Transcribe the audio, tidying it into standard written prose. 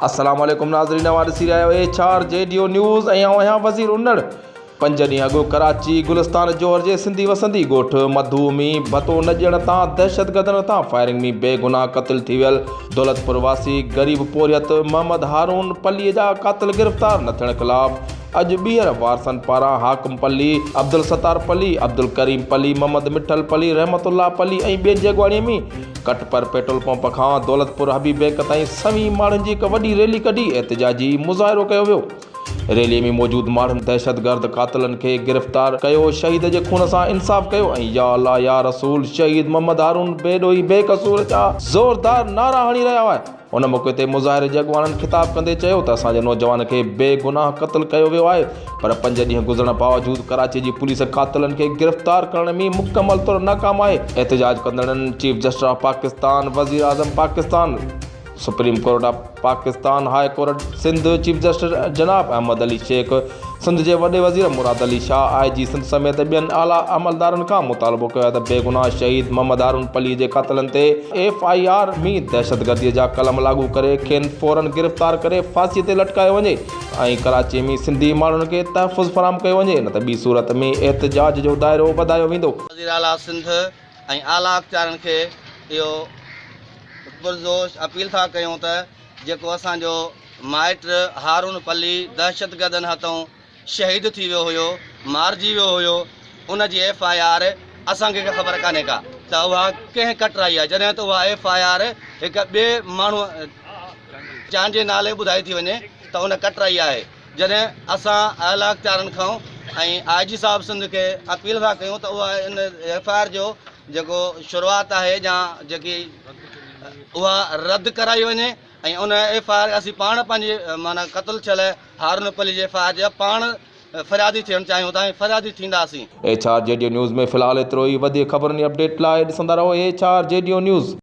السلام عليڪم ناظرين اوهان ڏسي رهيا آهيو H R G D O news ۽ آئون آهيان وزير انڙ پنج ڏينهن اڳ ڪراچي گلستان جوهر جي سنڌي وسندي ڳوٺ مڌو ۾ ڀتو نه ڏيڻ تان دهشتگردن هٿان فائرنگ ۾ بيگناهه قتل ٿي ويل دولتپور واسي غريب پورهيت محمد هارون پلي جا قاتل گرفتار نه ٿيڻ خلاف اڄ ٻيهر وارثن پاران حاڪم پلي، عبدالستار پلي، عبدالڪريم پلي، محمد مٺل پلي، رحمت الله پلي ۽ ٻين جي اڳواڻي ۾ ڪٽپر پيٽرول پمپ کان دولتپور حبيب بئنڪ تائين سوين ماڻهن جي هڪ وڏي ريلي ڪڍي احتجاجي مظاهرو ڪيو ويو. ريلي ۾ موجود ماڻهن دهشتگرد قاتلن کي گرفتار ڪيو، شهيد جي خون سان انصاف ڪيو ۽ يا الله يا رسول شهيد محمد هارون بي ڏوهي بي قصور جا زوردار نعرا هڻي رهيا هئا. ان موقعي تي مظاهري جي اڳواڻن خطاب ڪندي چيو ته اسان جي نوجوان کي بي گناهه قتل ڪيو ويو آهي پر پنج ڏينهن گذرڻ باوجود ڪراچي جي پوليس قاتلن کي گرفتار ڪرڻ ۾ مڪمل طور ناڪام آهي. احتجاج ڪندڙن چيف جسٽس آف پاڪستان، وزيراعظم Pakistan, supreme court of Pakistan, high court Sindh, chief justice جناب احمد علي شيخ، سنڌ جي وڏي وزير مراد علي شاهه، آء جي سنڌ سميت ٻين اعليٰ عملدارن کان مطالبو ڪيو آهي ته بيگناهه شهيد محمد هارون پلي جي قاتلن تي ايف I R ۾ دهشتگردي جا قلم لاڳو ڪري کين فورن گرفتار ڪري ڦاسي تي لٽڪايو وڃي ۽ ڪراچي ۾ سنڌي ماڻهن کي تحفظ فراهم ڪيو وڃي نه ته ٻي صورت ۾ احتجاج جو دائرو وڌايو ويندو. وزيراعليٰ سنڌ ۽ اعليٰ اختيارين کي اهو پرزوش اپيل ٿا ڪيون ته جيڪو اسان جو مائٽ هارون پلي دهشتگردن هٿئون شهيد ٿي ويو هيو، مارجي ويو هيو، ان جي ايف I R اسان کي خبر ڪانهي ڪا ته اها ڪنهن ڪٽرائي آهي، جڏهن ته اها ايف I R هڪ ٻئي ماڻهو چانجي نالي ٻڌائي ٿي وڃي ته ان ڪٽرائي آهي، جڏهن اسان اعليٰ اختيارن کان ۽ آء جي صاحب سنڌ کي اپيل ٿا ڪيون ته اها ان ايف I R جو جيڪو شروعات آهي يا جيڪي اها رد ڪرائي وڃي ۽ ان ايف I R اسين پاڻ پنهنجي معنيٰ قتل ٿيل هارون پلي جي ايف I R جا پاڻ فريادي ٿيڻ چاهيون ٿا ۽ فريادي ٿينداسين. H R G D news ۾ في الحال ايترو ئي وڌيڪ خبرن ۽ اپڊيٽ لاء ڏسندا رهو H R G D news.